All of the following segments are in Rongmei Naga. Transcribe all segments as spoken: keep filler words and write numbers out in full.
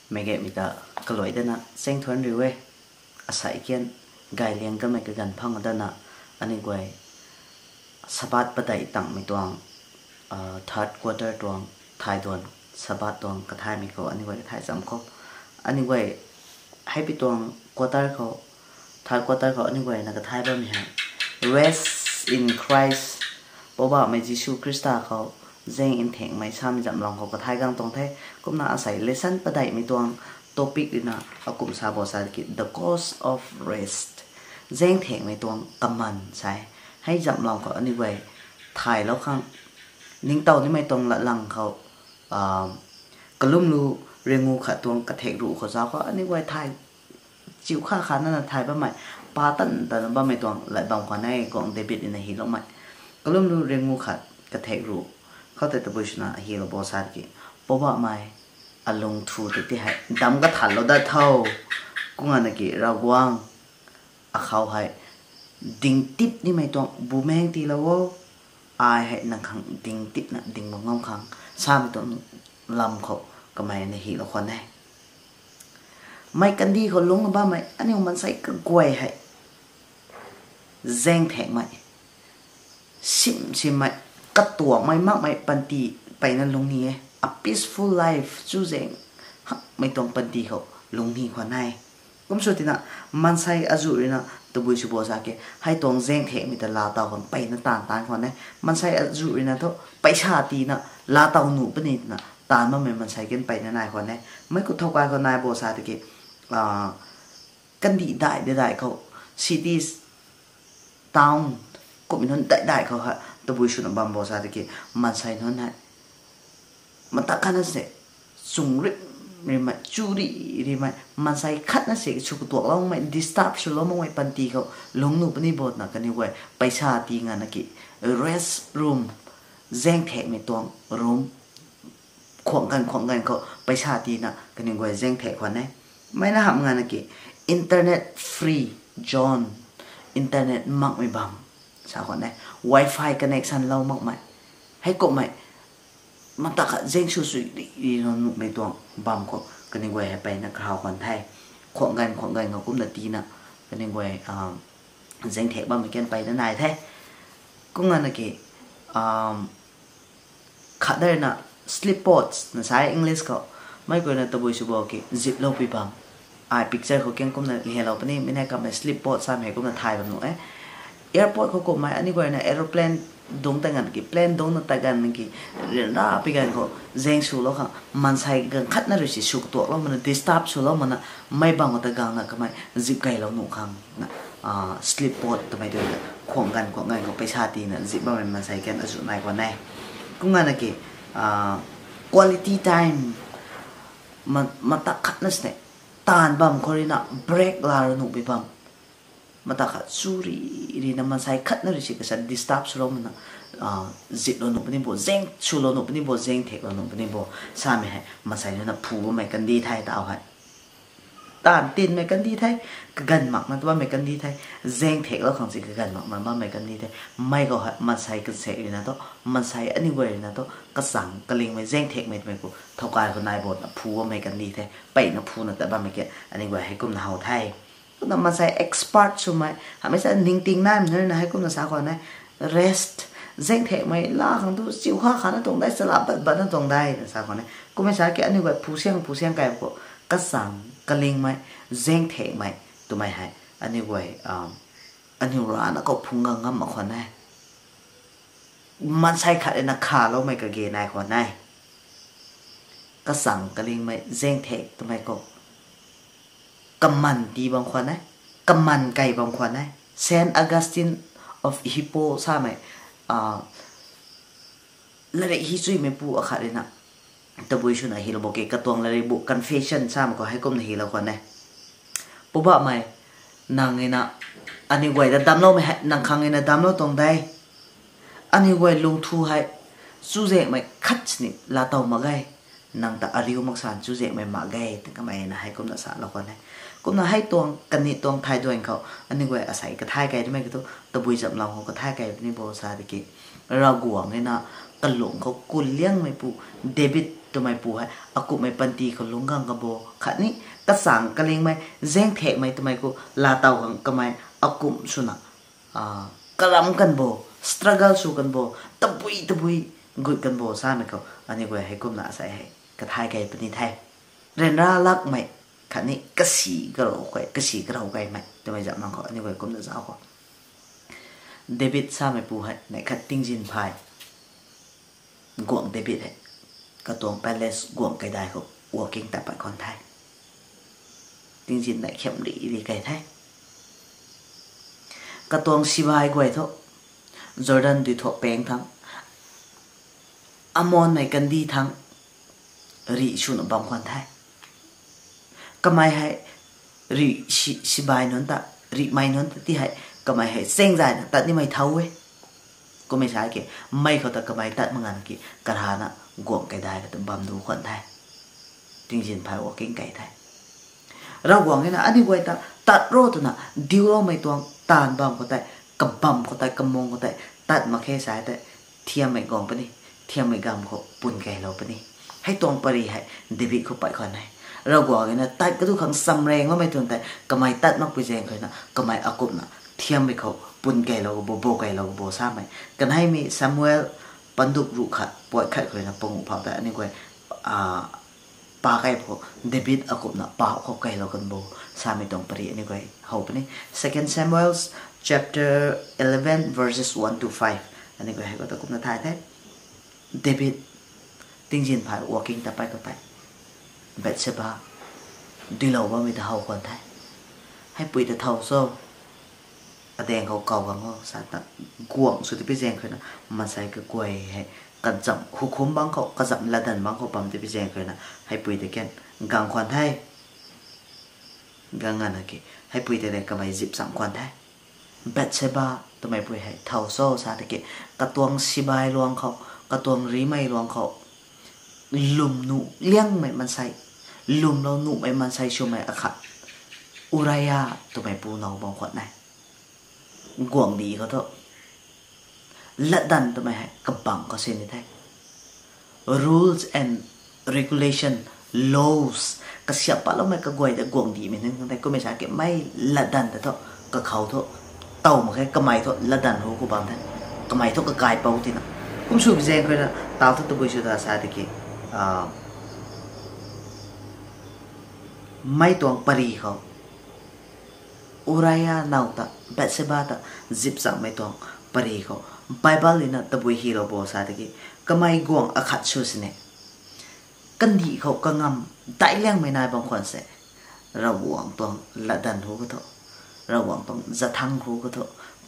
Meic gaymei ta kaluai dana chaeng thuanc riu e. Asei kian gay liang kamei kaganv phang dana aniu guay Sabbath padeih tangmei tuang, third quarter tuang, thay duan Sabbath tuang kathaymei khou aniu guay kathay cham khou, aniu guay heipi tuang quarter khou, third quarter khou aniu guayna kathay bammei hei Rest in Christ, Poubauhmei Jisu Khrista khou zaeng nthaengmei samei zamlou khou kathay gang tuang the. Kumna asei lesson padeihmei tuang topic ruina akum sa bo sa ki, the cost of rest, zaeng thaengmei tuang kaman sa e. Hei zamlou khou aniu guay thaylou khang, ningtow nimei tuang latlang khou, kalumlu riangu khat tuang kathek ruh khou zauc khou aniu guay thay chiu kha kha nana thay bammei, pa tan tana bammei tuang lat bam khwan e, guangc David ruina hyloumei. Kalumlu riangu khat kathek ruh khou tei tabui swna hylou bo sa ki, Poubauhmei, alungthu tei ti hei damc kathanlou dat tho. Kumna ki Ravguangc, akhou hei dingtip nimei tuang bumaengc tiilou o, ai hei nang khang dingtipna ding bam ngam khang, samei tuang lam khou kamei na hylou khwan e. Mei kandih khou lungcna bammei aniu maansei kaguay hei zaeng thaengmei, sim simmei, katuangmei makmei panty peyna lungc ni e. A peaceful life, chuzaeng hakmei tuang panty khou lungc ni khwan e. Kum sw tina, maansei azuh ruina tabui sw bo sa ki, hei tuang zaeng thaengmei ta laatow khang peyna taanv taanv khwan e. Maansei azuh ruina thu paisa tiina laatow nuh puni twna taanv bammei maansei kan peyna nai khwan e. Mei khou thow kai khou nai bo sa tiki, kandih daih daih daih khou, cities, town, kummei nunc daih daih khou hei tabui swna bam bo sa tiki, maansei nunc hei mata khatna se, chung rim rimei, chu ri rimei, maansei khatna se sw katuakloumei, disturb swlou makmei panty khou lungc nuh puni bo twna kaniw guay paisa ti ngana ki, rest room, zaeng thaengmei tuang room, khuang ganv khuang ganv khou paisa tiina kaniw guay zaeng thaeng khwan e. Mei na hamh ngana ki, internet free zone, internet makmei bam sa khwan e, wifi connection lou makmei, heikumhmei, mata khat zaeng sw sui ri ri nuhmei tuang bam khou kaniw guay hei peyna kahaw khwan the. Khuang ganv khuang ganv khou kumna tiina kaniw guay zaeng thaeng bammei kan peyna nai the. Kumna ki, khat dei ruina sleep pods na sa e English khou, mei guayna tabui sw bo ki ziploupui bam. Ai picture khou kan kumna helou puni, mei nai kamei sleep pod samei kumna thay bam nuh e. Airport khou kummei aniu guayna aeroplane dungc ta ganv ki, plane dungcna ta ganv ki, ryanra pi ganv khou zaeng swlou khang maansei ganv khatna rui si sw katuaklou mana, disturb swlou mana, mei bam khou ta gangna kamei zip gaylou nuh khang na, sleep pod twmei tu khuang ganv khuang ganv khou paisa tiina zip bammei maansei kan azuh nai khwan e. Kumna ki, quality time, mata khatna sini taanv bam khou ruina break laa ra nuhpui bam, mata khat chu ri rina maansei khatna rui si kasa disturb swlou mana, ziplou nuh puni bo, zaeng swlou nuh puni bo, zaeng thaeklou nuh puni bo, samei hei maansei nunc na phu bammei kandih the taw hei. Taanv tinmei kandih the, kaganv makna ta bammei kandih the, zaeng thaeklou khang si kaganv makna bammei kandih the. Mei khou hei maansei kansaek ruina thu, maansei aniu guay ruina thu kachang kalingmei zaeng thaekmei twmei khou thow kai khou nai bo twna phu bammei kandih the, peyna phuna tat bammei ke aniu guay heikumna how the. Kumna maansei expert swmei hamei sa ningting naimei nunc ruina heikumna sa khwan e, rest, zaeng thaekmei laa khang tu chiu kha khana tuang dei, chala bat batna tuang dei na sa khwan e. Kummei sa ki aniu guay phu siang phu siang kai khou kachang kalingmei, zaeng thaekmei twmei hei aniu guay, aniu rana khou phungc gang ngam mak khwan e. Maansei khat ruina khaloumei kage nai khwan e. Kachang kalingmei zaeng thaek twmei khou kaman tii bam khwan e, kaman kei bam khwan e. Saint Augustine of Hippo samei, latrik hi chuimeipu akhat ruina tabui swna hylou bo ke, katuang latrik bu Confession samei khou heikumna hylou khwan e. Poubauhmei, nang ruina aniu guay ta damcloumei hei nang khang ruina damclou tuang dei. Aniu guay lungthu hei chuzaenghmei khat sini laatow mak ge. Nang ta ariu maksan chuzaenghmei mak ge, tw kamei na heikumna salou khwan e. Kumna hei tuang kani tuang thay duan khou aniu guay asei kathay kei twmei khou thu tabui zamlou khou kathay kei puni bo sa tiki, Ravguangc ruina kalung khou kul liangmeipu David twmeipu hei akumhmei panty khou lungc gang kan bo khatni kachang kalingmei, zaengthekmei twmei khou laatow khang kamei akumh swna karam kan bo, struggle sw kan bo, tabui tabui gut kan bo samei khou aniu guay hei kumna asei hei kathay key puni the. Ryanra lakmei khatni kasi garou key, kasi garou keymei twmei zam mang khou aniu guay kumna zauc khou David sameipu hei neih khat tingzin phay guangc David hei katuang palace guangc kaidai khou walking tat pat khwan the. Tingzin neih khiam ri ri key the. Katuang sibai guay thu Jordan duithuak pang thang, Amonmei kandih thang rih swna bam khwan the. Kamei hei rih si- sibai nunc ta, rihmei nunc ta ti hei kamei hei chaengzayna tat nimei thau e. Kummei sa ki, mei khou ta kamei tat mak nganv ki karana guangc kaidai khou ta bam du khwan the. Tingzin phay walking key the. Ravguangc rui na aniu guay ta tat ro twna diuloumei tuang taanv bam khou tei, kabam khou tei, kamung khou tei tat mak khe sa tei, thiammei guang puni, thiammei gamv khou pun keylou puni. Hei tuang pary hei David khou pat khwan e. Ravguangc rui na tat kadu khang chamrangloumei tuang tei kamei tat makpui zaeng khou rui na kamei akumhna thiammei khou pun keylou bo, bo keylou bo samei. Kanheimei Samuel panduk ruh khat, puat khat khou rui na panguh phau tei aniu guay pa key khou David akumhna pa khou keylou kan bo samei tuang pary aniu guay how puni. Second Samuel chapter eleven verses one to five. Aniu guay hei khou ta kumna thay the. David tingzin phay walking tat pat khou tei Bathsheba duilou bammei ta how khwan the. Heipui ta thow cho, adaeng khou kau gang o sa ta guangc sw tipui zaeng khou rui na maansei kaguay hei kazamh hukum bangc khou, kazamh latdanv bangc khou bam tipui zaeng khou rui na heipui ta kan gang khwan the. Gang nganv na ki heipui ta le kamei zip cham khwan the. Bathsheba twmeipui hei thow cho sa tiki katuang sibai luang khou, katuang rimei luang khou lwm nuh liangmei maansei, lwmlou nuhmei maansei swmei akhat Uriah twmeipu now bam khwan e. Guangcdic khou thu latdanv twmei hei kabangc khou si ni the. Rules and regulation, laws, kasiamh patloumei kaguay ta guangcdicmei nunc khang the. Kummei sa ki mei latdanv ta thu kakhou thu tow mak khe, kamei thu latdanv hu khou bam the. Kamei thu kakaipou tina kum sw bi zaeng khou rui na tau thu tabui sw ta sa tiki mei tuang pary khou Uriah now ta Bathsheba ta zip chammei tuang pary khou Bible rui na tabui hylou bo sa tiki kamei guangc akhat sw sini kandih khou kangam daic liangmei nai bam khwan se, Ravguangc tuang latdanv hu khou thu, Ravguangc tuang zathang hu khou thu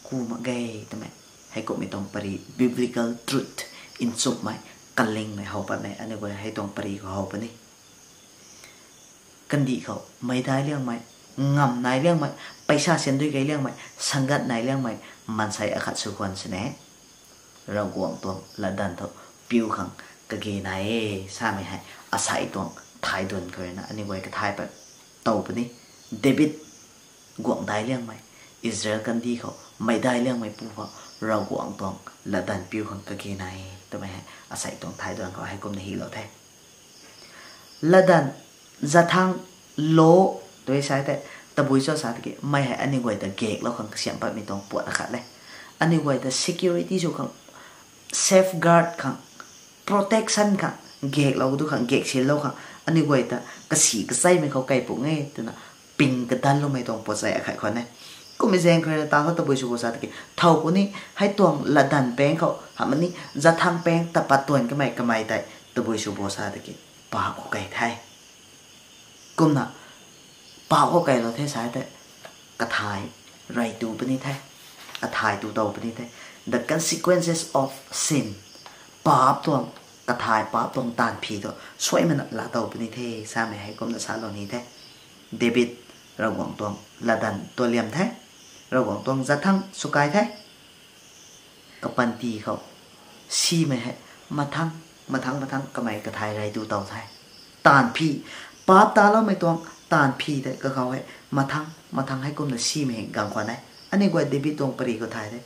ku mak ge twmei heikumhmei tuang pary, biblical truth nchumhmei, kalingmei how patmei aniu guay hei tuang pary khou how puni. Kandih khou meic daic liangmei, ngam nai liangmei, paisa siandui key liangmei, sanggat nai liangmei maansei akhat sw khwan sini Ravguangc tuang latdanv thu piu khang kage nai e samei hei asei tuang thay duan khou rui na aniu guay kathay pat tow puni. David guangc daic liangmei, Israel kandih khou meic daic liangmei pu khou Ravguangc tuang latdanv piu khang kage nai e twmei hei asei tuang thay duan khou heikumna hylou the. Latdanv, zathang, law tw sa tei tabui cho sa tiki mei hei aniu guay ta gaeklou khang kasiamh patmei tuang puat akhat le. Aniu guay ta security sw khang, safeguard khang, protection khang, gaeklou du khang, gaek sinlou khang aniu guay ta kasi kacheimei khou kei pung e twna ping kadanloumei tuang puat sei akhat khwan e. Kummei zaeng khou rui na tau thu tabui sw bo sa tiki thow puni, hei tuang latdanv pang khou hamh ni zathang pang ta pat tuan kamei kamei tei tabui sw bo sa tiki paap khou kei the. Kumna paap khou keylou the sa tei kathay rey tu puni the, kathay tu tow puni the. The consequences of sin, paap tuang kathay, paap tuang taanv phi tu suaimana laa tow puni the samei heikumna salou ni the. David Ravguangc tuang latdanv tualiam the, Ravguangc tuang zathang swkai the. Kapanty khou simei hei mathang mathang mathang kamei kathay rey tu tow the. Taanv phi, paap taloumei tuang taanv phi tei kakhou hei mathang mathang heikumna simei hei gang khwan e. Aniu guay David tuang pary khou thay the.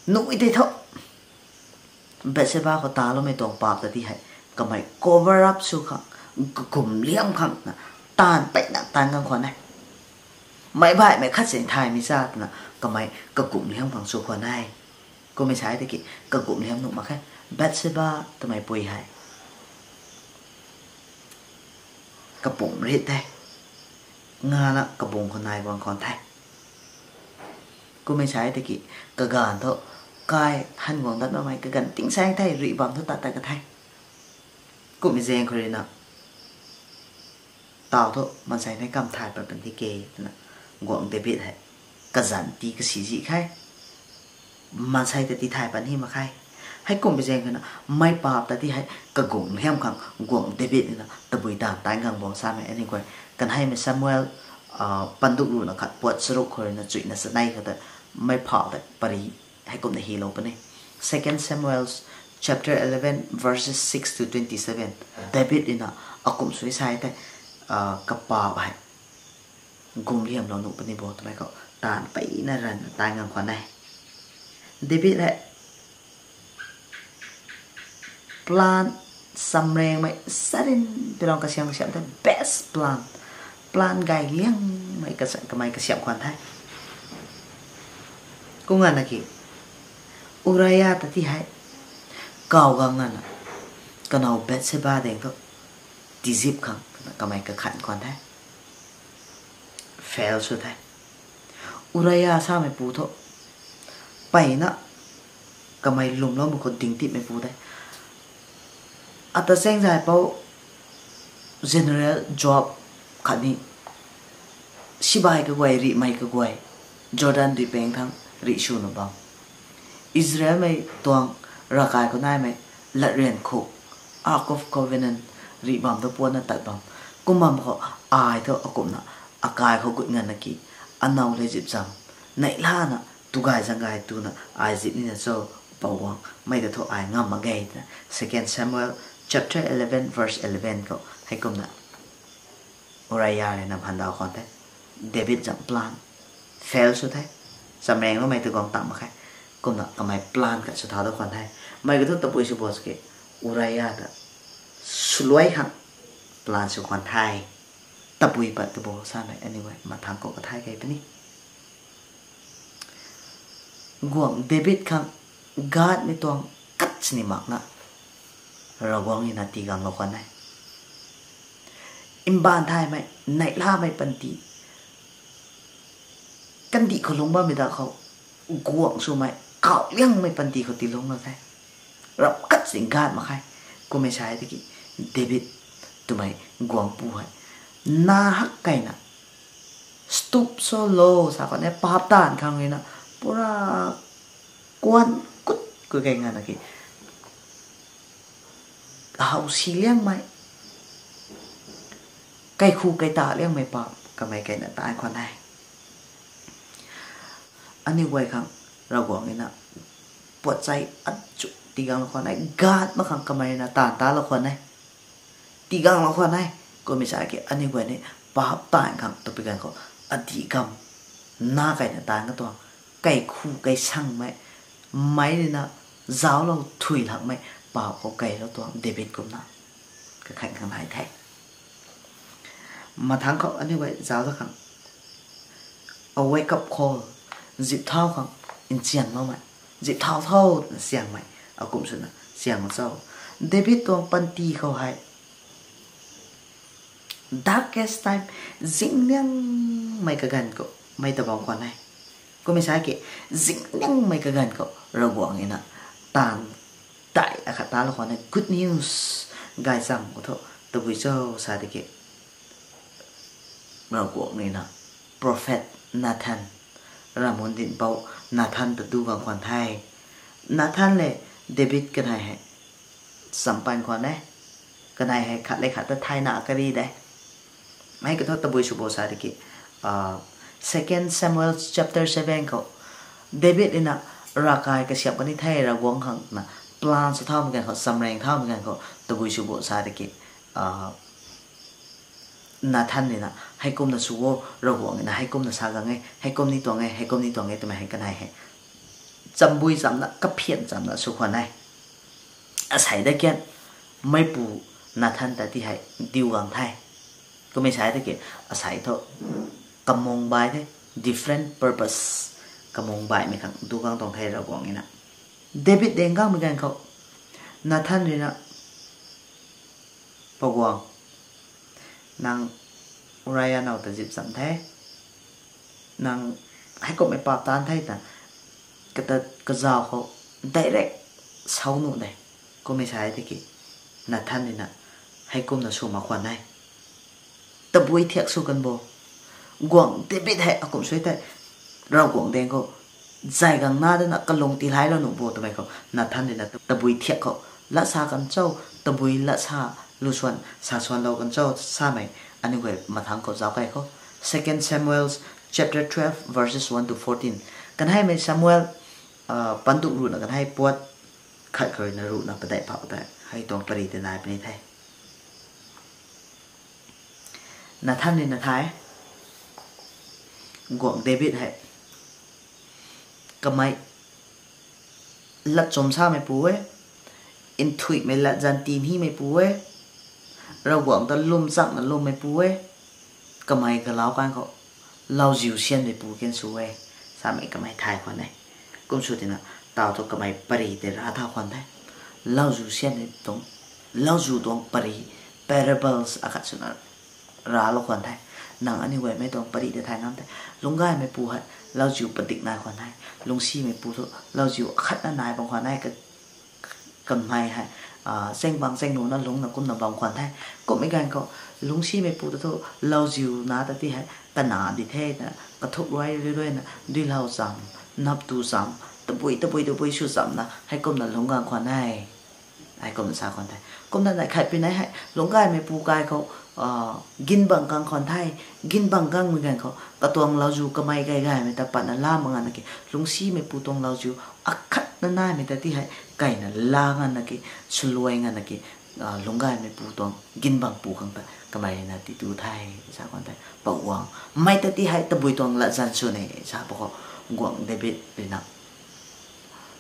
Nuh tei thu Bathsheba khou taloumei tuang paap ta ti hei, kamei cover up sw khang, kagum liam khang na, taanv peyna taanv gang khwan e. Meic baihmei khat sin thaymei cha twna, kamei kagum liam khang sw khwan e. Kummei sa tiki, kagum liam nuh mak khe. Bathsheba twmei pui hei kapumc rit the. Ngana kabung khou nai guang khwan the. Kummei sa tiki, kaganv thu, kai han guang dat makmei, kaganv tingsaeng the, rih bam thu tat tat ka the. Kummei zaeng khou rui na, tau thu maansei nei kam thay pat pan di ke twna, guangc David hei kazanc ti kasi zih khe. Maansei ta ti thay pan hi mak khe. Heikumbi zaeng khou na, mei paap ta ti hei kagum liam khang guangc David na tabui taanv taanc gang buang samei aniu guay. Kanheimei Samuel, ah, panduk ruhna khat puat charuk khou rui na chuina chanei khou ta, mei phau ta pary heikumna hilou puni. Second Samuel chapter eleven verses six to twenty-seven. David na akum sui sa e thei, ah, kapaap hei gum liamlou nuh puni bo twmei khou taanv peyna ranv taanv gang khwan e. David hei plan samrengmei sarin tiilou kasiam kasiam the best plan. Plan gay liangmei kasa-, kamei kasiam khwan the. Kum ganv na ki, Uriah ta ti hei kaw gang nganvna, kanow Bathsheba deng thu tizip khang kamei kakhan khwan the. Fail sw the. Uriah sameipu thu, peyna kamei lwmloumei khou dingtipmeipu de. Ata chaengzaipou General Joab khatni sibai kaguay, rihmei kaguay, Jordan duipaeng thang rih swna bam, Israelmei tuang ravkai khou naimei latryan khuk, Ark of Covenant, rih bam tu puanna tat bam. Kum bam khou ai thu akumna akai khou gut nganvna ki, anow le zipzam neihlana tu gay zang gay tuna ai zip nina cho, Poubauhmei ta thu ai ngam mak ge twna Second Samuel chapter eleven verse eleven khou heikumna Uriah rui na mhandaw khwan the. David zam plan fail sw the. Samrengloumei tu guang tam mak khe. Kumna kamei plan khat sw thau da khwan the. Mei kathu tabui sw bo saki, Uriah ta swluai khang plan sw khwan the. Tabui pat tu bo samei aniu guay mathangc khou kathay kei puni. Guangc David khang Godmei tuang kat sini makna Ravguangc rui na tiganglou khwan e. Mbaanv thaymei, neihlamei panty, kandih khou lungc bammei da khou, guangc swmei, kauh liangmei panty khou tiilungclou the. Ramh kat sini gat mak khe. Kummei sa e tiki, David twmei guangcpu hei, na hak keyna stoop so low sa khwan e, paap taanv khang rui na pura kuan kut kut key nganvna ki, howsi liangmei, kaikhu kaita liangmei paap kamei keyna taanv khwan e. Aniu guay khang Ravguangc rui na puatchai achu tiganglou khwan e, gat mak khang kamei rui na taanv talou khwan e. Tiganglou khwan e. Kummei sa ki aniu guay ni paap taanv khang tabui ganv khou adih gam na keyna taanv katuang, kaikhu kaisangmei, meic rui na zauclou thuy lakmei paap khou keylou tuang David kumna kakhan khang nai the. Mathangc khou aniu guay zauc da khang, a wake up call, zip thau khang nzianloumei, zip thau tho twna siangmei, akum swna siang cho. David tuang panty khou hei darkest time, zingliangmei kaganv khou mei ta bam khwan e. Kummei sa ki, zingliangmei kaganv khou Ravguangc rui na taanv dai akhat talou khwan e, good news, gaychamv khou thu tabui cho sa tiki, Ravguangc rui na prophet Nathan, ravmun dinhpouc Nathan ta du gang khwan the. Nathan le David kanei hei champan khwan e. Kanei hei khat le khat ta thayna kari de. Mei kathu tabui sw bo sa tiki, ah, Second Samuel chapter seven khou, David rui na ravkai kasiamh kani the Ravguangc khang na plan sw thaumei ganv khou, chamreng thaumei ganv khou tabui sw bo sa tiki, ah, Nathan rui na heikumna sw o, Ravguangc rui na heikumna sa gang e, heikum ni tuang e, heikum ni tuang e twmei hei kanei hei chambui chamna, kaphian chamna sw khwan e. asei da kian, meipu Nathan ta ti hei diu gang the. Kummei sa tiki, asei thu kamung bai the, different purpose, kamung baihmei khang du gang tuang the Ravguangc na. David daeng gangmei ganv khou, Nathan rui na, Paguang, nang Uriah now ta zip cham the, nang heikumhmei paap taanv the ta, kata kazauh khou direct sau nuh de. Kummei sa tiki, Nathan rui na, heikumna sw mak khwan e. Tabui thiak sw kan bo. Guangc David hei akum sui tei, Ravguangc daeng khou zay gang na dana kalung tilailou nuh bo twmei khou Nathan rui na tabui thiak khou lat sa kan cho, tabui lat sa, lu swan sa swanlou kan cho samei, aniu guay mathangc khou zauc kei khou, Second Samuel chapter twelve verses one to fourteen. Kanheimei Samuel, ah, panduk ruhna kanhei puat khat khou rui na ruhna padeih phou tei hei tuang pary tei nai puni the. Nathan rui na thay, Guangc David hei kamei lat chum sameipu e, nthuihmei latzan tii nimeipu e, Ravguangc ta lwm chakna lwmmeipu e, kamei galau kan khou lauziu sianmeipu kan sw e, samei kamei thay khwan e. Kum sw tina, tau thu kamei pary tei ra thau khwan the. Lauziu sianmei tuang, lauziu tuang pary, parables akhat swna ralou khwan the. Nang aniu guaymei tuang pary tei thay ngam the. Lungcgaymeipu hei lauziu padik nai khwan the. Lungcsimeipu thu lauziu akhatna nai bam khwan e. Ka- kamei hei, ah, chaeng bang chaeng nuna lungcna kumna bam khwan the. Kummei ganv khou, lungcsimeipu ta thu lauziu na ta ti hei kana di the na, kathuk ruai rui ruina duilou cham, nap tu cham, tabui tabui tabui sw chamna heikumna lungc gang khwan e. Heikumna sa khwan the. Kumna neih khat puni hei, lungcgaymeipu kai khou, ah, ginbang gang khwan the, ginbang gangmei ganv khou katuang lauziu kamei gay gaymei ta patna la mak ngana ki, lungcsimeipu tuang lauziu akhatna naimei ta ti hei, kaina la ngana ki, swluai ngana ki, ah, lungcgaymeipu tuang ginbangpu khang ta kamei rui na titu the, sa khwan the. Paguang, mei ta ti hei tabui tuang latzan sw ne, sa pa khou, Guangc David rui na,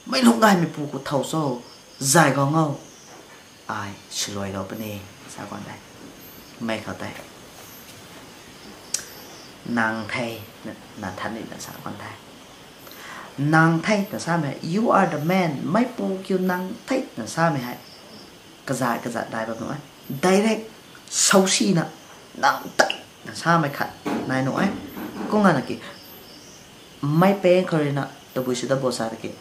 mei lungcgaymeipu khou thow cho, zay gang o, ai swluailou puni, sa khwan the. Mei khou tei, nang the, na, Nathan rui na sa khwan the. Nang the na samei, you are the man, meipu kiu nang the na samei hei kazat kazat dai bam nuh e. Direct, sousina, nang the na samei khat nai nuh e. Kum ngana ki, mei pang khou rui na tabui sw da bo sa tiki,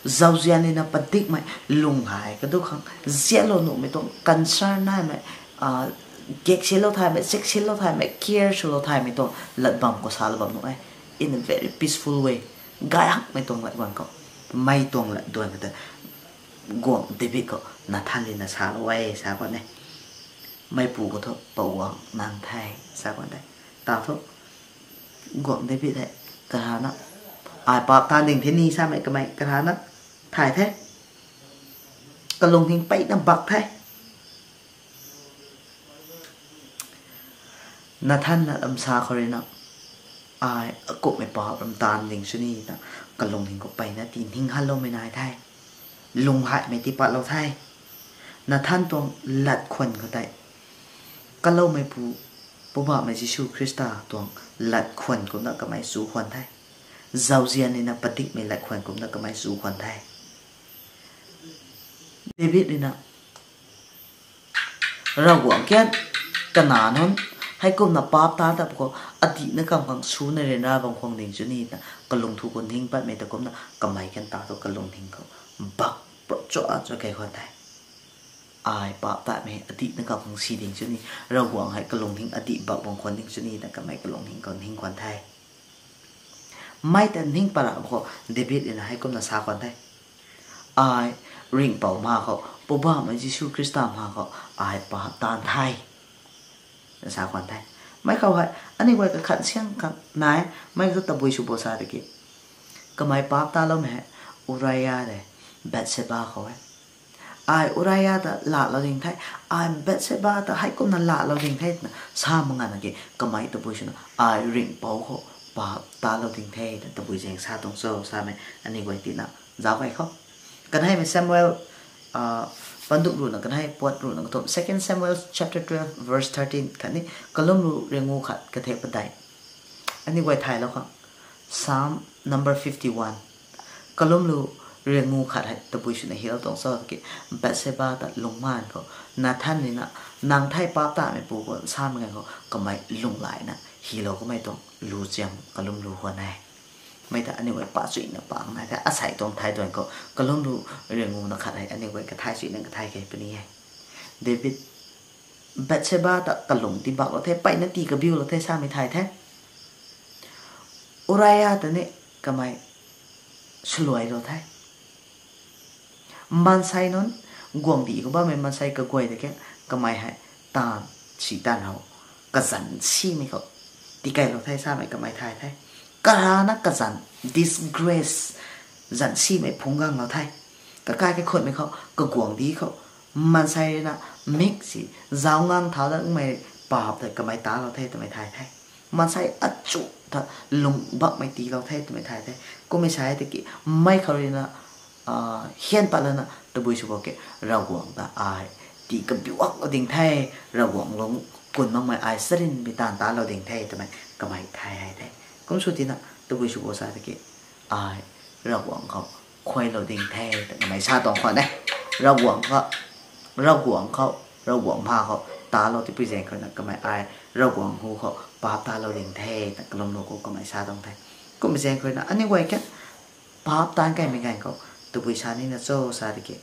zauzian rui na padikmei, lung hei kadu khang zianlou nuhmei tuang concern naimei, ah, gek silou thaymei, sek silou thaymei, care swlou thaymei tuang lat bam khou salou bam nuh e. In a very peaceful way. Gay hakmei tuang lat bam khou, mei tuang lat duan khou ta, Guangc David khou Nathan rui na salou e, sa khwan e. Meipu khou thu, Paguang nang the, sa khwan the. Tau thu, Guangc David hei karana, ai paap taan ding the ni samei kamei karana thay the. Kalungning peyna bak the. Nathan na lam sa khou rui na, ai akumhmei paap lam taan ding sw ni ta, kalungning khou peyna ti ning hanloumei nai the. Lung heimei ti patlou the. Nathan tuang lat khwan khou tei, kaloumeipu, Poubauhmei Jisu Khrista tuang lat khwan kumna kamei chu khwan the. Zauzian rui na padikmei lat khwan kumna kamei chu khwan the. David rui na, Ravguangc kian, kana nunc, heikumna paap taan ta khou, adihna kam khang suna ryanra bam khwan ding sw ni ta, kalung thu khou ning patmei ta kumna, kamei kan ta thu kalungning khou bak prap cho cho kei khwan the. Ai paap taanmei adihna kam khang si ding sw ni, Ravguangc hei kalungning adih bak bam khwan ding sw ni ta kamei kalungning khou ning khwan the. Mei ta ning para khou David rui na heikumna sa khwan the. Ai ringhpouc ma khou, Poubauhmei Jisu Khrista ma khou, ai paap taan the, sa khwan the. Mei khou hei, aniu guay kakhan siang khang nai, mei thu tabui sw bo sa tiki, kamei paap taloumei hei, Uriah le, Bathsheba khou e. Ai Uriah ta laalou ding the, ai Bathsheba ta heikumna laalou ding the twna sa mak ngana ki, kamei tabui swna, ai ringhpouc khou paap talou ding the twna tabui zaeng sa tuang cho samei aniu guay tina zauc kei khou. Kanheimei Samuel Panduk ruhna kanei puat ruhna kathumh, Second Samuel chapter twelve verse thirteen khatni kalumlu riangu khat kathe padeih. Aniu guay thaylou khang, Psalm number fifty-one, kalumlu riangu khat hei tabui swna hilou tuang cho tiki, Bathsheba ta lungmaan khou, Nathan rui na, nang thei paap tameipu khou samei ganv khou kamei lunghlaina hilou kamei tuang lu chiam kalumlu khwan e. Mei ta aniu guay pachuina pang nai the, asei tuang thai duan khou kalumlu riangu na khat hei aniu guay kathai chuina kathai kei puni e. David, Bathsheba ta kalung tii baklou the, mpeyna tii kabiulou the samei thay the. Uriah ta ni kamei swluailou the. Maansei nunc guangcdic khou bammei maansei kaguay ta ke, kamei hei taanv si taanv how, kazanc simei khou tikeylou the samei kamei thay the. Karana kazanc, disgrace, zanc simei phungc ganglou the. Kakai kakhutmei khou, kaguangcdic khou, maansei rui na mik si zauc ngang thau datmei paap tei kamei talou the twmei thay the. Maansei achu ta lung bakmei tiilou the twmei thay the. Kummei sa e tiki, mei khou rui na hian pat lana tabui sw khou ke, Ravguangc ta ai tii kabiuaklou ding the, Ravguangc lung kun makmei ai charynmei taanv talou ding the twmei kamei thay hei the. Kum sw tina tabui sw khou sa tiki, ai Ravguangc khou khuailou ding the ta kamei sa tuang khwan e. Ravguangc khou, Ravguangc khou, Ravguangc mha khou talou tipui zaeng khou na kamei ai Ravguangc hu khou paap talou ding the ta kalumlu khou kamei sa tuang the. Kummei zaeng khou na aniu guay ke paap taanv kaimei ganv khou tabui sa nina cho sa tiki,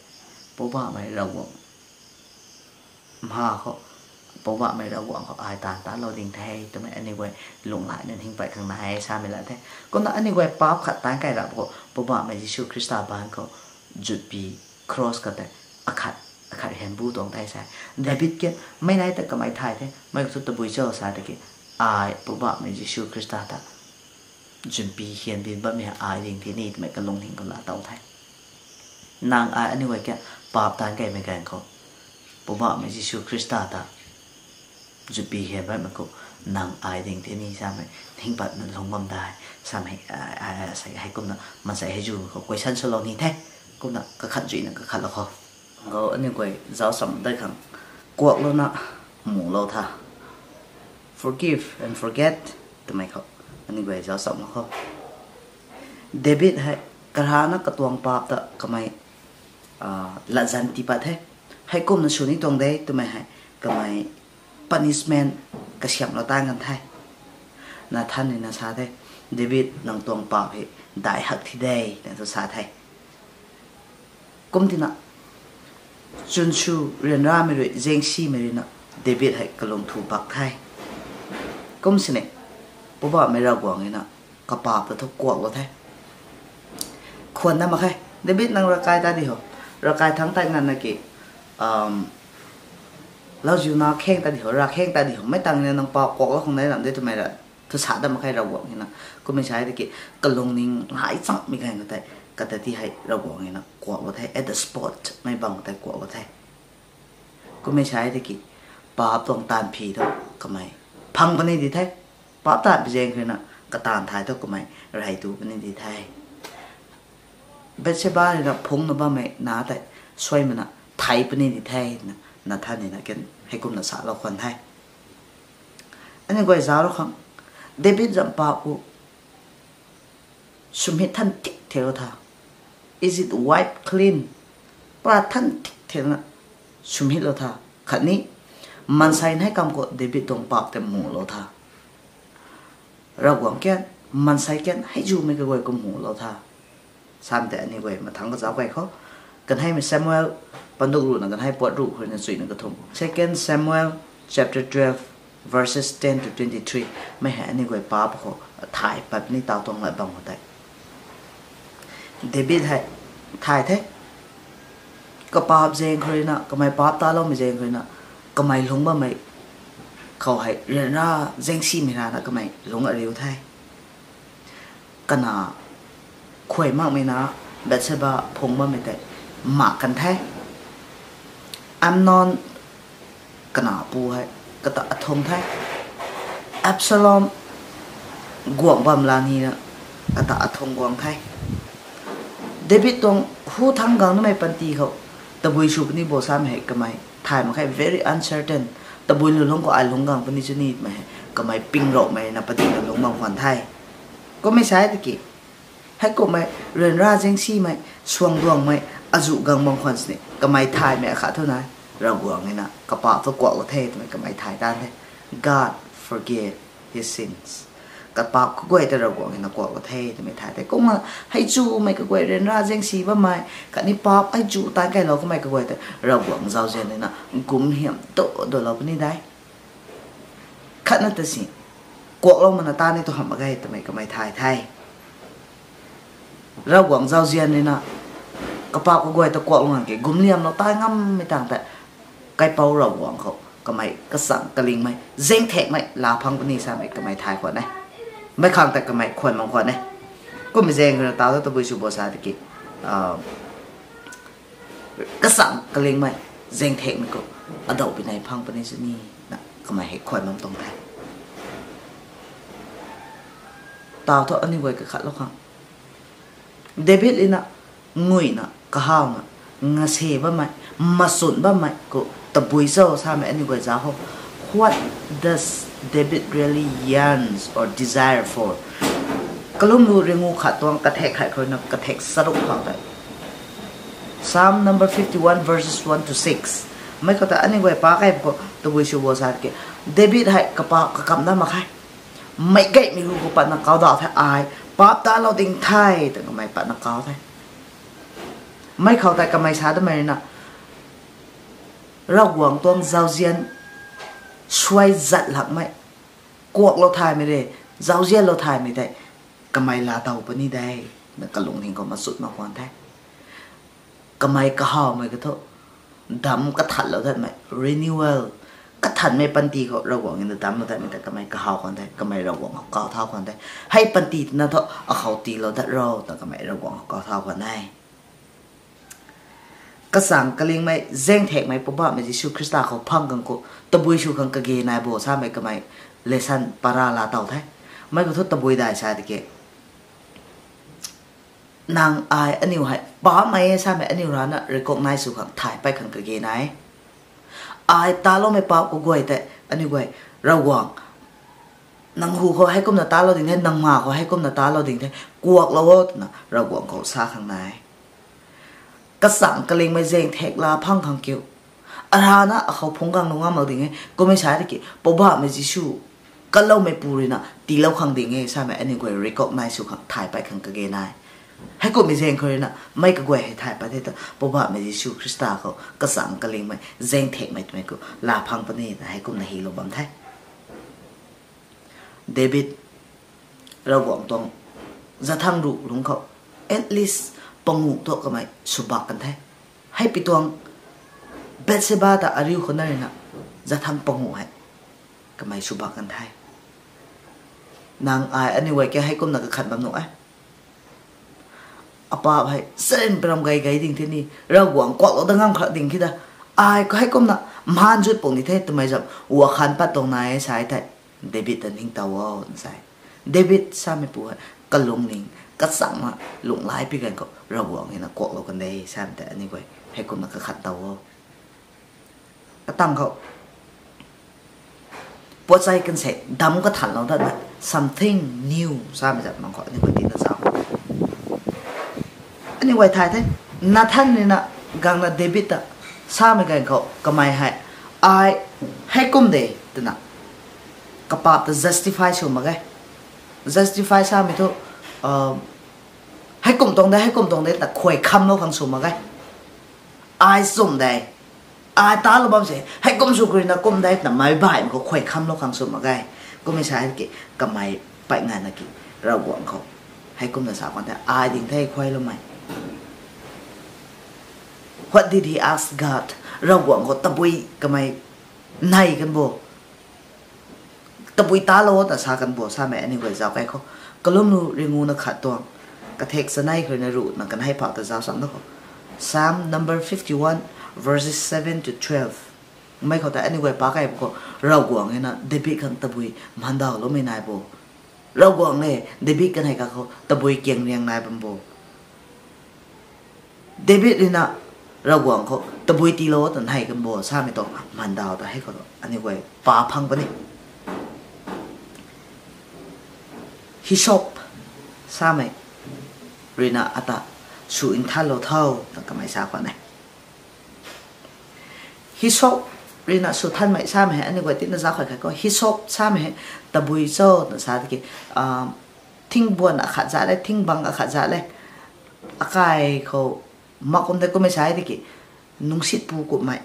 Poubauhmei Ravguangc mha khou, Poubauhmei Ravguangc khou ai taanv talou ding the twmei aniu guay lunghlaina ning pat khang nai e samei la the. Kumna aniu guay paap khat taanv kai rap khou Poubauhmei Jisu Khrista baanc khou jutpi, cross khou tei akhat akhat hianbu tuang the sa. David ke mei nai ta kamei thay the, mei khou thu tabui cho sa tiki, ai Poubauhmei Jisu Khrista ta jumpi hianbin bammei hei ai ding the ni twmei kalungning khou laa tow the. Nang ai aniu guay ke paap taanv kaimei ganv khou Poubauhmei Jisu Khrista ta jumpi hian bammei khou nang ai ding the ni samei ning patna lung bam dai samei, hei kumna maansei hei zu khou question swlou ni the. Kumna kakhat zuina kakhatlou khou, khou aniu guay zauc cham dai khang, kuaklouna mulou tha, forgive and forget twmei khou aniu guay zauc chamlou khou, David hei karana katuang paap ta kamei latzan tii pat the. Heikumna sw ni tuang de twmei hei kamei punishment kasiamhlou tan kan the. Nathan rui na sa the, David, nang tuang paap hei dai hak thi de, na thu sa the. Kum tina, chwn sw ryanramei rui zaengsimei rui na David hei kalung thu bak the. Kum sini, Poubauhmei Ravguangc rui na kapaap ta thu kuaklou the. Khwan na mak khe, David, nang ravkai ta di ho, ravkai thangc tei nganvna ki, lauziu na kheng ta di ho, rav kheng ta di ho, mei tangv na nang paap kuaklou khang nai ram de twmei ra thu sa dat mak khe Ravguangc rui na. Kummei sa e tiki, kalungning nai changmei ganv khou tei, kata ti hei Ravguangc rui na kuaklou the, at the spot mei bam khou tei kuaklou the. Kummei sa e tiki, paap tuang taanv phi thu kamei phang puni di the. Paap taanv phi zaeng khou rui na, kataanv thay thu kamei rey tu puni di the. Bathsheba rui na phungcna bammei na tei suaimana thei puni di the, na Nathan rui na ken heikumna salou khwan the. Aniu guay zauc rou khang, David zam paap khou swmhit than tik thelou tha. Is it wipe clean? Pura than tik thelna swmhitlou tha. Khatni, maansei nai kam khou David tuang paap tei mulou tha. Ravguangc kian, maansei kian, heizumei kaguay kum mulou tha. Sam tei aniu guay mathangc kazauc kai khou, kanheimei Samuel, panduk ruhna kanhei puat ruh khou rui na chuina kathumh, Second Samuel chapter twelve, verses ten to twenty-three, mei hei aniu guay paap khou thay pat ni taw tuang lat bam khou tei, David hei thay the. Kapaap zaeng khou rui na, kamei paap taloumei zaeng khou rui na, kamei lungc bammei khou hei ryanra zaengsimei rana kamei lungc ariu the. Kana khuay makmei na, Bathsheba phungc bammei tei mak kan the. Amnon kana pu hei kata athung the. Absalom guang bam la nina kata athung guang the. David tuang hu thangc gang namei panty khou Tabui sw puni bo samei hei kamei thay mak khe, very uncertain. Tabui lulungc khou ai lungc gang puni chu ni twmei hei kamei pingrauhmei na padikna lungc bam khwan the. Kummei sa tiki, heikumhmei ryanra zaengsimei, suangduangmei, azuh gang bam khwan sini kamei thaymei akhat thu nai, Ravguangc na kapaap thu kuaklou the twmei kamei thay tan the. God forgive his sins. Kapaap kaguay ta Ravguangc na kuaklou the twmei thay the. Kumna hei chumei kaguay ryanra zaengsi bammei khatni paap hei chu tan kailou kamei kaguay ta Ravguangc zauzian na gumhiam tu dulou puni de. Khatna ta si, kuaklou mana ta ni tu hamh mak ge twmei kamei thay the. Ravguangc zauzian na kapaap kaguay ta kuaklou ngan ke gumliamlou ta ngammei tang tei kaipouc Ravguangc khou kamei kachang kalingmei zaengthakmei laa phang puni samei kamei thay khwan e. Mei khang tei kamei khwan mang khwan e. Kummei zaeng khou na taw thu tabui sw bo sa tiki, kachang kalingmei zaengthakmei khou adauh pinei phang puni sini na kamei hei khwan bam tuang the. Taw thu aniu guay kakhatlou khang, David na nguina kahawna ngase bammei, machun bammei khou tabui cho samei aniu guay zauc khou, what does David really yearns or desire for? Kalumlu ringu khat tuang kathek khat khou na kathek charuk khou tei, Psalm number fifty-one, verses one to six. Mei khou ta aniu guay pa kei khou tabui sw bo sa tiki, David hei kapaap kakam dat mak khe. Meicgaymei hu khou patna kau dau the, ai paap talou ding the twna kamei patna kau the. Mei khou tei kamei sa damei na, Ravguangc tuang zauzian suai zat lakmei, kuaklou thaymei re, zauzianlou thaymei tei kamei laa taw puni de, na kalungning khou machut mak khwan the. Kamei kahawmei ka thu, damc kathanlou datmei, renewal, kathanmei panty khou Ravguangc na damclou datmei ta kamei kahaw khwan the, kamei Ravguangc khou kau thau khwan the. Hei panty twna thu akhou tiilou dat ro ta kamei Ravguangc khou kau thau khwan e. Kachang kalingmei zaengthakmei Poubauhmei Jisu Khrista khou phang khang khou tabui sw khang kage nai bo samei kamei lesson para laa taw the. Mei khou thu tabui dai sa tiki, nang ai aniu hei paapmei e samei aniu rana recognize sw khang thay pat khang kage nai. Ai taloumei paap kaguay tei aniu guay, Ravguangc, nang hu khou heikumna talou ding the, nang ma khou heikumna talou ding the, kuaklou o twna Ravguangc khou sa khang nai. Kachang kalingmei zaengthak laa phang khang kiu, arana akhou phungc gang lungc ngam mak ding e. Kummei sa tiki Poubauhmei Jisu kaloumeipu ruina tiilou khang ding e samei aniu guay recognize sw khang thay pat khang kage nai. Heikumhmei zaeng khou ruina mei kaguay hei thay pat the ta Poubauhmei Jisu Khrista khou kachang kalingmei zaengthakmei twmei khou laa phang puni na heikumna hylou bam the. David Ravguangc tuang zathang ruh lungc khou at least panguh thu kamei swbak kan the. Hei pi tuang Bathsheba ta ariu khou na ruina zathang panguh hei kamei swbak kan the. Nang ai aniu guay ki heikumna kakhat bam nuh e. Apaap hei sarin param gay gay ding the ni, Ravguangc kuaklou dat ngam khat ding khe da. Ai khou heikumna maan zut pung ni the twmei zam wakhan pat tuang nai e sa e thei, David ta ningtow o na sa e. David sameipu hei kalungning kachangna lunghlaic pi ganv khou Ravguangc na kuaklou kan de samei tei aniu guay heikumna kakhat tow o. Katang khou puatchai kan se damc kathanlou datna something new samei zat mang khou aniu guay tina zauc. Aniu guay thay the, Nathan ruina gangna David ta samei ganv khou kamei hei, ai heikum de twna kapaap ta justify sw mak ge. Justify samei thu heikum tuang de, heikum tuang de ta khuay khamlou khang sw mak ge. Ai chum de, ai talou bam se heikum sw kruina kum de twna meic baihmei khou khuay khamlou khang sw mak ge. Kummei sa ki kamei pey nganvna ki Ravguangc khou heikumna sa kan the, ai ding the khuayloumei. What did he ask God? Ravguangc khou tabui kamei nei kan bo, tabui talou ta sa kan bo samei aniu guay zauc kei khou. Kalumlu ringuna khat tuang kathek chanei khou ruina ruhna kanhei phau ta zauc sam na khou, Psalm number fifty-one, verses seven to twelve. Mei khou tei aniu guay pa kei khou Ravguangc na David khang tabui mhandawloumei nai bo. Ravguangc le David kanhei kha khou tabui kiang riang nai bam bo. David ruina Ravguangc khou tabui tiilou twna hei kan bo samei tuang mandaw ta hei khou aniu guay pa phang puni. Hyssop samei ruina ata sw nthanlou tho twna kamei sa khwan e. Hyssop ruina sw nthanmei samei hei aniu guay tina zauc khat khat khou hyssop samei hei tabui cho twna sa tiki, thingbuan akhat zat le, thingbang akhat zat le, akai khou mak kum de kummei sa e tiki, nungsitpu kummei,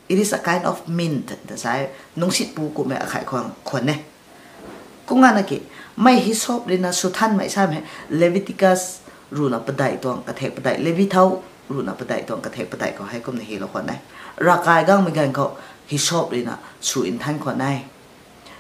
it is a kind of mint ta sa e, nungsitpu kummei akhat khwan khwan e. Kumna ki, mei hyssop ruina sw nthanmei samei hei Leviticus ruhna padeih tuang kathek padeih, Levi thau ruhna padeih tuang kathek padeih khou hei kumna hylou khwan e. Ravkai gangmei ganv khou hyssop ruina sw nthan khwan e.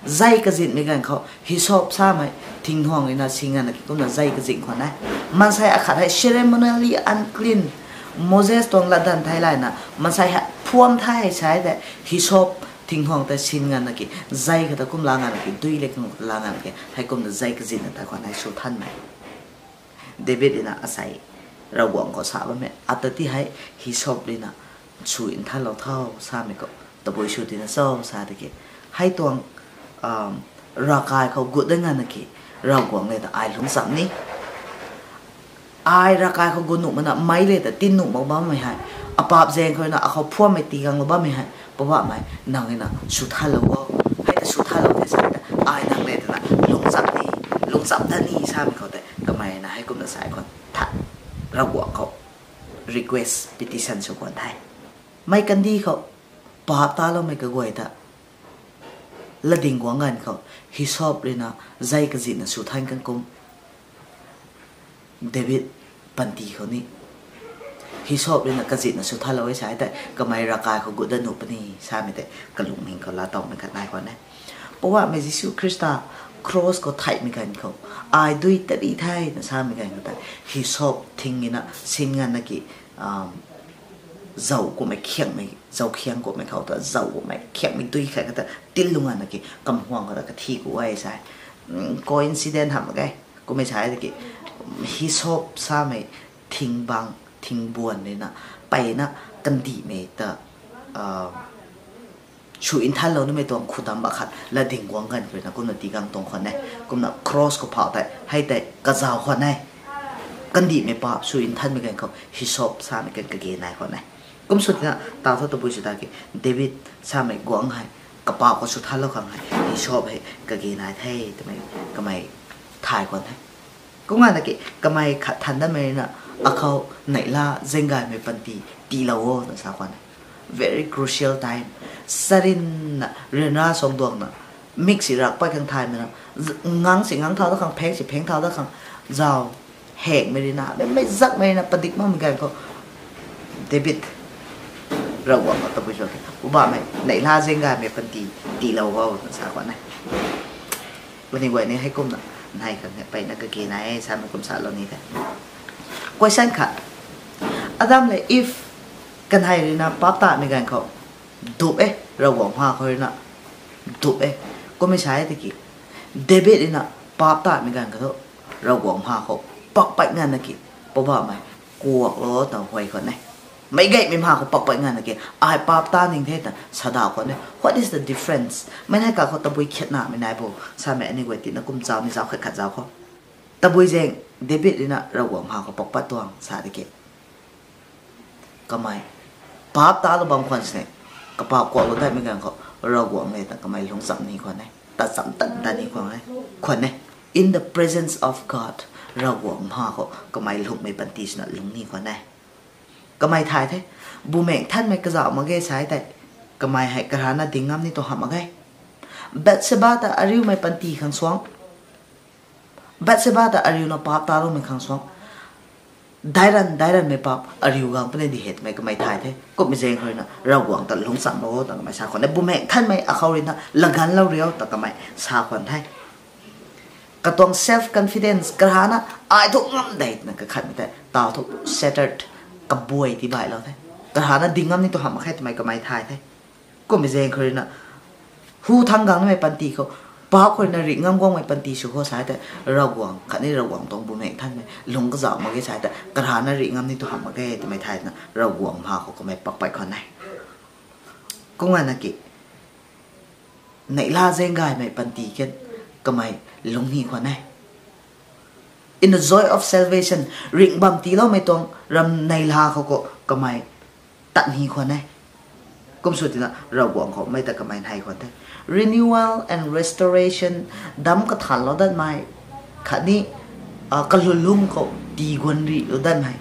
Zei kazitmei ganv khou hyssop samei thingnuang ruina sin nganvna ki kumna zei kazin khwan e. Maansei akhat hei ceremonially unclean, Moses tuang latdanv theilayna maansei hei phuam the sa e tei hyssop thingnuang tei sin nganvna ki, zei khat ta kum la nganvna ki, dui le kang la nganvna ki hei kumna zei kazitna tei khwan e sw nthanmei. David ruina asei Ravguangc khou sa bammei ata ti hei hyssop ruina sw nthanlou tho samei khou tabui sw tina cho sa tiki, hei tuang ravkai khou gut dat nganvna ki Ravguangc le ta ai lungc cham ni, ai ravkai khou gut nuh makna meic le ta tin nuh mak bammei hei, apaap zaeng khou ruina akhou phuammei tii ganglou bammei hei Poubauhmei nang ruina sw nthanlou o, hei ta sw nthanlou the sa ta ai nang le twna lungc cham ni, lungc cham dat ni samei khou tei kamei ruina hei kumna sa khwan the. Ravguangc khou request, petition sw khwan the. Mei kandih khou paap taloumei kaguay ta latdyng guangc ganv khou hyssop ruina zei kazitna sw nthan kan kum, David panty khou ni hyssop ruina kazitna sw nthanlou e sa e tei kamei ravkai khou gut dat nuh puni samei tei kalungning khou laa towmei khat nai khwan e. Poubauhmei Jisu Khrista cross khou theihmei ganv khou ai dui tari the na samei ganv khou tei hyssop thing ruina sin nganvna ki, zau kummei khiangmei, zau khiang kummei khou ta zau kummei khiangmei dui khat khat ta tin lung nganvna ki kamhuang khou ta kathi ku e sa e. Coincidence hamh mak ge. Kummei sa e tiki, hyssop samei thingbang, thingbuan ruina mpeyna kandihmei ta sw nthanlou numei tuang khudam akhat latdyng guangc ganv khou ruina kumna tii gang tuang khwan e. Kumna cross khou phauh tei hei tei kazauh khwan e. Kandihmei paap sw nthanmei ganv khou hyssop samei kan kage nai khwan e. Kum sw tina taw thu tabui sw ta ki, David samei guangc hei kapau khou sw nthanlou khang hei hyssop hei kage nai the twmei kamei thay khwan the. Kumna ki kamei khat than datmei ruina akhou neihla zaenggaymei panty tiilou o twna sa khwan e. Very crucial time. Sarinna ryanra suangduangna, mik si rak pat khang thaymei na, ngang si ngang thau dat khang, pheng si pheng thau dat khang, zau hekmei ruina, mei zakmei ruina padik makmei ganv khou David Ravguangc khou tabui sw ki, Poubauhmei, neihla zaenggaymei panty tiilou o twna sa khwan e. Aniu guay ni hei kumna nai khang hei mpeyna kage nai e samei kum salou ni the. Question khat, Adam le Eve kanei ruina paap tamei ganv khou dup e, Ravguangc mha khou ruina dup e. Kummei sa e tiki, David ruina paap tamei ganv khou thu Ravguangc mha khou pak pat nganvna ki, Poubauhmei, kuaklou ta huay khwan e. Meic gaymei mha khou pak pat nganvna ki, ai paap ta ning the ta sadauh khwan e. What is the difference? Mei nai kakhou tabui khiatnamei nai bo samei aniu guay tina kum zauc ni zauc khat khat zauc khou. Tabui zaeng David ruina Ravguangc mha khou pak pat tuang sa tiki, kamei paap talou bam khwan sini, kapau kuaklou datmei ganv khou Ravguangc le ta kamei lungc cham ni khwan e, ta cham tan tan ni khwan e, khwan e. In the presence of God, Ravguangc mha khou kamei lungmei panty swna lungc ni khwan e. Kamei thay the, Bumaengh Nthanmei kazauh mak ge sa e tei, kamei hei karana ding ngam ni tuang hamh mak ge. Bathsheba ta ariumei panty khang suang, Bathsheba ta ariuna paap taloumei khang suang, dairan dairanmei paap ariu gang puni di he twmei kamei thay the. Kummei zaeng khou ruina Ravguangc ta lungc chamlou o ta kamei sa khwan e. Bumaengh Nthanmei akhou ruina laganlou riu ta kamei sa khwan the. Katuang self confidence, karana ai thu ngam de twna kakhatmei tei taw thu shattered, kabuay tii bailou the. Karana ding ngam ni tuang hamh mak khe twmei kamei thay the. Kummei zaeng khou ruina hu thang gang namei panty khou Paap khou rui na rih ngam guangmei panty sw khou sa tei Ravguangc khatni Ravguangc tuang Bumaengh Nthanmei lung kazauh mak ge sa tei karana rih ngam ni tu hamh mak ge twmei thayna Ravguangc ma khou kamei pak pat khwan e. Kumna ki, neihla zaeng gaymei panty kan kamei lungh ni khwan e. In the joy of salvation, ringh bam tiiloumei tuang ram neihla khou khou kamei tat ni khwan e. Kum sw tina Ravguangc khou mei ta kamei hei khwan the. Renewal and restoration, dam kathanlou datmei khatni kalulung khou tii guan rihlou datmei.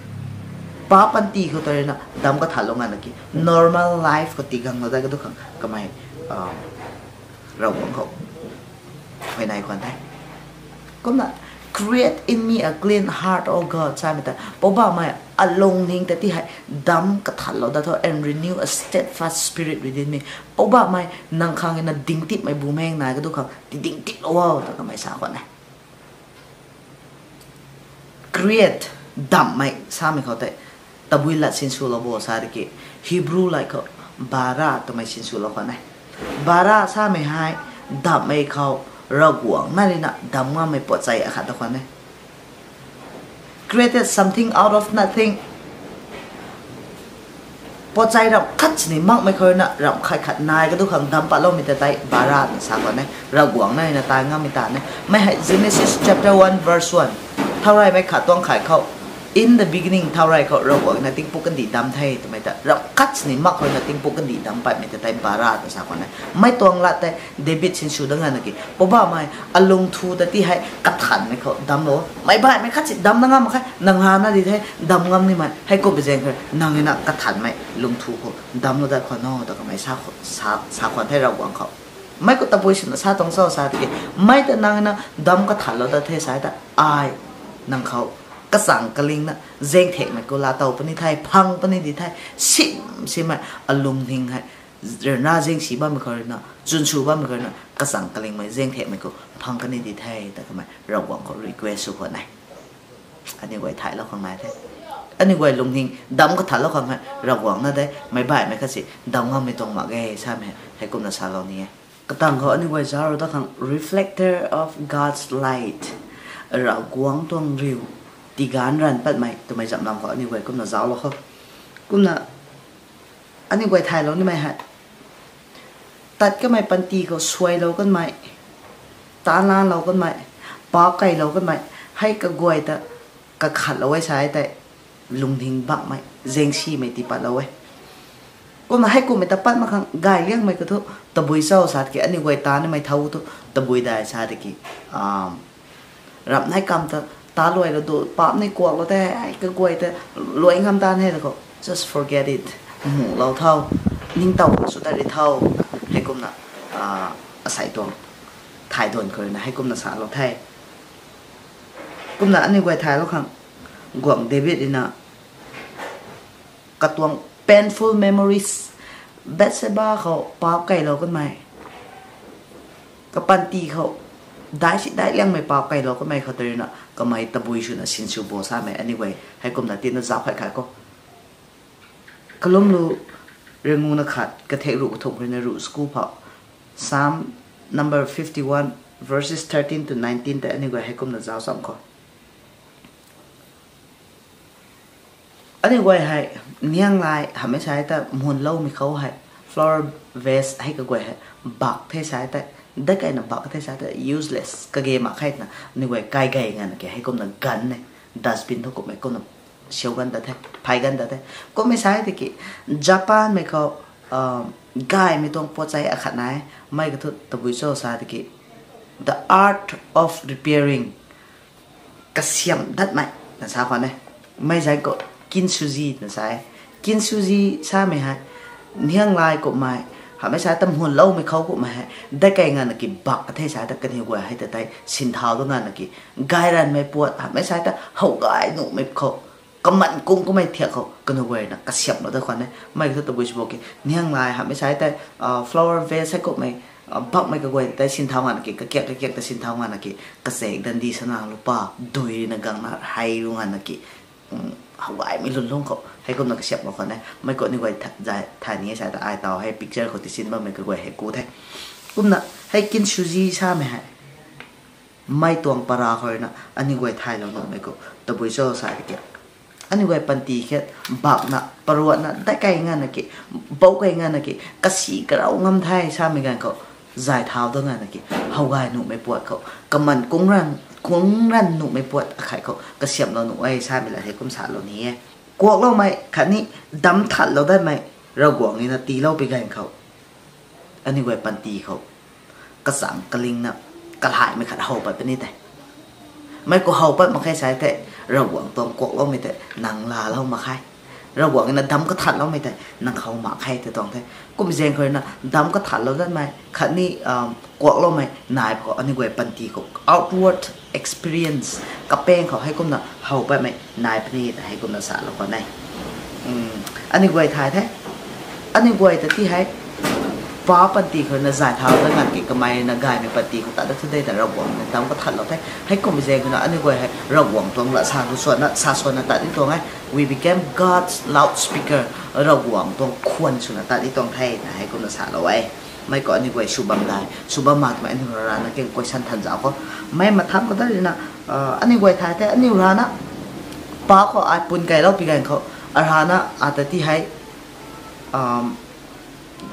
Paap panty khou tei rui na dam kathanlou ngana ki normal life khou tii ganglou dat kadu khang kamei Ravguangc khou huayney khwan the. Kumna, Create in me a clean heart, O God, samei ta Poubauhmei, alungning ta ti hei dam kathanlou dat tho, and renew a steadfast spirit within me. Poubauhmei, nang khang na dingtipmei bumaeng nai kadu khang ti dingtiplou o ta kamei sa khwan e. Create, damhmei samei khou tei tabui lat sinswlou bo sa tiki, Hebrew lat khou bara twmei sinswlou khwan e. Bara samei hei damhmei khou Ravguangc na rui na dam ngammei puatchei akhat ta khwan e. Created something out of nothing. Puatchei ramh khat sini makmei khou rui na ramh khat khat nai kadu khang dam patloumei ta tei bara twna sa khwan e. Ravguangc na rui na tai ngammei ta ne. Mei hei Genesis chapter one verse one. Thaureymei khat tuang khat khou, in the beginning, thaurey khou Ravguangc na tingpuk kandih dam the twmei ta ramh khat sini mak khou rui na tingpuk kandih dam patmei ta tei bara twna sa khwan e. Mei tuang lat tei David sinsw dat ngana ki, Poubauhmei, alungthu ta ti hei kathanmei khou damlou. Meic baihmei khat si dam na ngam mak khe, nang rana di the dam ngam nimei, heikumhmei zaeng khou nang rui na kathanmei lungthu khou damlou dat khwan o ta kamei sa khwan the Ravguangc khou. Mei khou tabui swna sa tuang cho sa tiki, mei ta nang rui na dam kathanlou dat the sa ta ai nang khou kachang kalingna zaengthekmei khou laatow puni the, phang puni di the, sim simei alungning hei rana zaengsi bammei khou rui na, chwn sw bammei khou rui na kachang kalingmei zaengthekmei khou phang kani di the ta kamei Ravguangc khou request sw khwan e. Aniu guay thaylou khang nai the. Aniu guay lungning dam kathanlou khang hei Ravguangc na de, meic baihmei khat si dam ngammei tuang mak ge samei hei kumna salou ni e. Katang khou aniu guay zauc rou dat khang Reflector of God's Light, Ravguangc tuang riu tiganv ranv patmei twmei zamlam khou aniu guay kumna zauclou khou. Kumna aniu guay thaylou nimei hei tat kanmei panty khou suailou kanmei, taanv laalou kanmei, paap keylou kanmei, hei kaguay ta kakhatlou e sa tei lungning bakmei zaengsimei tii patlou e. Kumna heikumhmei ta pat mak khang gay liangmei khou thu tabui cho sa tiki aniu guay ta nimei thau thu tabui dai sa tiki, ramh nei kam ta ta luailou du, paap ni kuaklou tei kaguay ta luai ngam ta ne ta khou just forget it. Muhlou tho, ningtow sw tat ri tho, heikumna asei tuang thay duan khou rui na heikumna salou the. Kumna aniu guay thaylou khang guangc David rui na katuang painful memories, Bathsheba khou paap keylou kanmei, kapanty khou daic si daic liangmei paap keylou kanmei khou tei rui na kamei tabui swna sinsw bo samei aniu guay heikumna tina zauc khat khat khou. Kalumlu riangu na khat kathek ruh kathumh rui na ruh school phou, Psalm number fifty one, verses thirteen to nineteen tei aniu guay heikumna zauc cham khou. Aniu guay hei nianglai hamhmei sa ta mhunloumei khou hei flower vase hei kaguay hei bak the sa tei, dat keyna bak the sa tei useless kage mak khe twna aniu guay kai gay ngana ki heikumna ganv e, dustbin thu kumhmei kumna siu ganv ta the, phey ganv ta the. Kumhmei sa tiki Japanmei khou gaymei tuang puatchei akhat nai, mei kathu tabui cho sa tiki the art of repairing, kasiamh datmei na sa khwan e. Mei zan khou kintsugi na sa e. Kintsugi samei hei nianglai kumhmei, hamhmei sa ta mhunloumei khou kumhmei hei dat key ngana ki bak the sa ta kaniw guay hei ta tei sinthau da ngana ki gay ranmei puat, hamhmei sa ta how gay nuhmei khou kaman kung kummei thiak khou kaniw guay na kasiamhlou dat khwan e. Mei kathu tabui sw bo ki nianglai hamhmei sa tei flower vase hei kumhmei bakmei kaguay tei sinthau ngana ki kakiak kakiak ta sinthau ngana ki kachek dandi sana lupa dui na gangna hei lu ngana ki how gaymei lwnlung khou heikumna kasiamhlou khwan e. Mei khou aniu guay thay ni e sa ta ai taw hei picture khou tisin bammei kaguay hei ku the. Kumna Hei Kintsugi samei hei, mei tuang para khou ruina aniu guay thaylou nuhmei khou tabui cho sa tiki, aniu guay panty khat bakna paruatna dai kei ngana ki, bou kei ngana ki, kasi karau ngam the samei ganv khou, zay thau dat ngana ki, how gay nuhmei puat khou kaman kungran, kungran nuhmei puat akhei khou kasiamhlou nuh e samei la hei kum salou ni e. Kuakloumei khatni damc thatlou datmei Ravguangc ruina tiilou pi ganv khou, aniu guay panty khou kachang kalingna kalhaimei khat how pat puni tei. Mei khou how pat mak khe sa tei, Ravguangc tuang kuakloumei tei nang laalou mak khe. Ravguangc ruina damc kathanloumei tei nang how mak khe tei tuang the. Kum zaeng khou ruina damc kathanlou datmei khatni kuakloumei nai khou aniu guay panty khou outward experience kapaeng khou heikumna how patmei nai puni ta heikumna salou khwan e. Aniu guay thay the. Aniu guay ta ti hei, pa panty khou ruina zay thau dat ngan ki kamei ruina gaymei panty khou tat dat thu de ta Ravguangc ruina damc kathanlou the. Heikum zaeng khou ruina aniu guay hei Ravguangc tuang lat sa lu swanna, sa swanna tat ni tuang e. We became God's loudspeaker. Ravguangc tuang khwan swna tat ni tuang the na heikumna salou e. Mei khou aniu guay sw bam dai, sw bam mak twmei aniu rana king question than zauc khou, mei matham khou ta ruina, aniu guay thay the, aniu rana, pa khou ai pun keylou pi ganv khou, arana ata ti hei,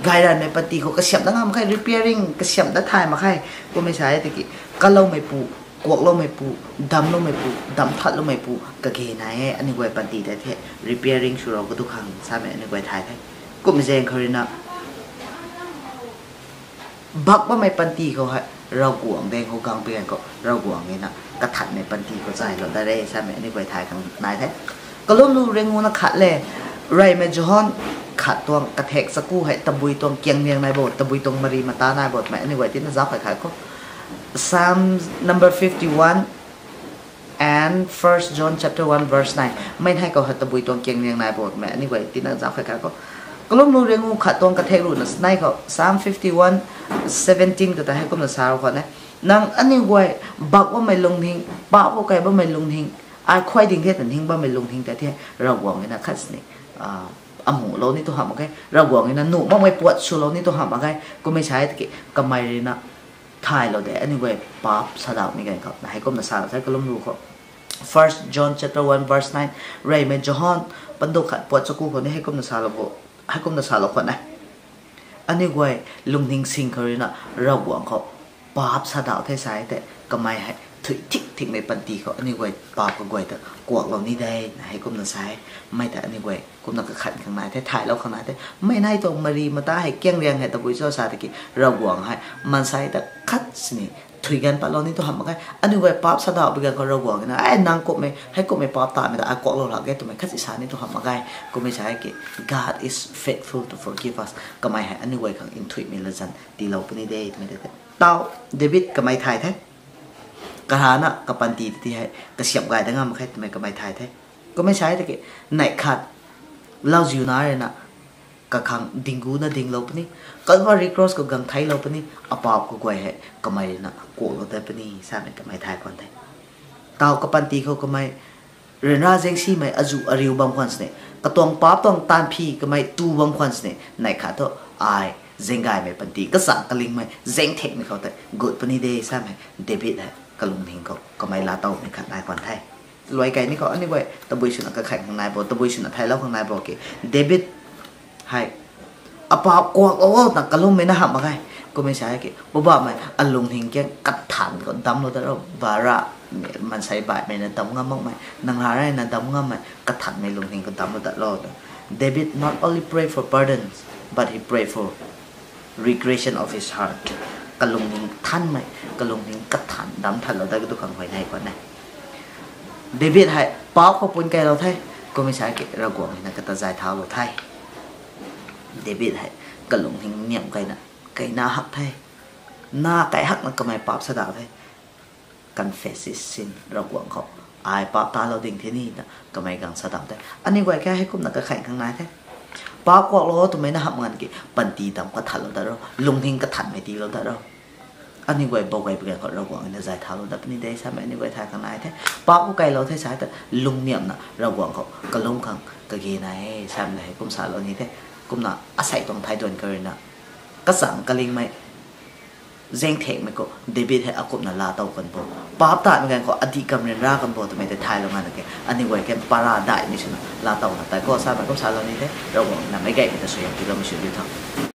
gayranmei panty khou kasiamh dat ngam mak khe, repairing kasiamh dat thay mak khe. Kummei sa e tiki, kaloumeipu, kuakloumeipu, damcloumeipu, damc thatloumeipu kage nai e. Aniu guay panty tei the repairing swlou kadu khang samei aniu guay thay the. Kum zaeng khou ruina bak bammei panty khou hei Ravguangc daeng khou gang pi ganv khou Ravguangc ruina kathanmei panty khou zaylou dat re samei aniu guay thay khang nai the. Kalumlu riangu na khat le, Reymei John khat tuang kathek chaku hei tabui tuang kiang riang nai bo, tabui tuang mari mata nai bo twmei aniu guay tina zauc khat khat khou. Psalm number fifty-one and First John chapter one verse nine. Mei hei khou hei tabui tuang kiang riang nai bo twmei aniu guay tina zauc khat khat khou. Kalumlu riangu khat tuang kathek ruhna snei khou Psalm fifty-one seventeen kata heikumna sa khwan e. Nang aniu guay bak bammei lungning, pa khou kei bammei lungning, ai khuay ding the ta ning bammei lungning tei the Ravguangc ruina khat sini amuhlou ni tu hamh mak ge, Ravguangc ruina nuh makmei puat swlou ni tu hamh mak ge. Kummei sa e tiki, kamei ruina thaylou de, aniu guay paap sadauhmei ganv khou na heikumna salou the. Kalumlu khou First John chapter one verse nine, Reymei John panduk khat puat chaku khou ni heikumna salou khwan e. Aniu guay lungning sing khou ruina Ravguangc khou paap sadauh the sa e tei, kamei hei thuy thik thikmei panty khou aniu guay paap kaguay ta kuaklou ni de na heikumna sa e. Mei ta aniu guay kumna kakhan khang nai the, thaylou khang nai the. Mei nai tuang mari mata hei kiang riang hei tabui cho sa tiki, Ravguangc hei maansei ta khat sini thuy gan patlou ni tu hamh mak ge. Aniu guay paap sadauh pi ganv khou Ravguangc ruina, ai nang kummei, heikumhmei paap tamei ta ai kuaklou lak ge twmei khat si sa ni tu hamh mak ge. Kummei sa e ki, God is faithful to forgive us. Kamei hei aniu guay khang nthuihmei latzan tiilou puni de twmei tei the. Tau, David kamei thay the. Karana kapanty ti hei kasiamh gay dat ngam mak khe twmei kamei thay the. Kummei sa e tiki, neih khat lauziu na ruina kakhang dingguna dinglou puni, Calvary Cross khou gang theilou puni, apaap kaguay hei kamei ruina kuaklou dat puni samei kamei thay khwan the. Tau kapanty khou kamei ryanra zaengsimei azuh ariu bam khwan sini, katuang paap tuang taanphi kamei tu bam khwan sini, neih khat thu ai zaenggaymei panty kachang kalingmei zaengthekmei khou tei gut puni de samei David hei kalungning khou kamei laatowmei khat nai khwan the. Luai kei ni khou aniu guay tabui swna kakhan khang nai bo, tabui swna thaylou khang nai bo ki, David hei apaap kuaklou o twna kalummei na hamh mak ge. Kummei sa e ki, Poubauhmei, alungning kiang kathan khou damclou dat ro, bara, maansei baihmei na damc ngam makmei, nang rana damc ngammei kathanmei lungning khou damclou dat lo tw. David not only pray for pardon, but he pray for regression of his heart. Kalungning thanmei, kalungning kathan damc thatlou dat kadu khang huayney khwan e. David hei paap khou pun keylou the, kummei sa ki Ravguangc ruina kata zay thaulou the. David hei kalungning niamh keyna, keyna hak the. Na kei hakna kamei paap sadauh the. Confess his sin, Ravguangc khou, ai paap talou ding the ni ta kamei gang sadauh the. Aniu guay kha heikumna kakhan khang nai the. Paap kuaklou o twmei na hamh ngan ki panty damc kathanlou dat ro, lungning kathanmei tiilou dat ro. Aniu guay bou gay pi ganv khou Ravguangc ruina zay thaulou dat puni de samei aniu guay thay khang nai the. Paap khou keylou the sa ta lungniamhna Ravguangc khou kalum khang kage nai e samei la heikum salou ni the. Kumna asei tuang thai duan khou ruina kachang kalingmei zaengthekmei khou David hei akumhna laatow kan bo, paap tatmei ganv khou adih kam ryanra kan bo twmei tei thaylou nganv na ke, aniu guay kan para daihmei swna laatowna tei khou samei kum salou ni the. Ravguangc na meic gaymei ta suaihiam tiiloumei sw diu tho.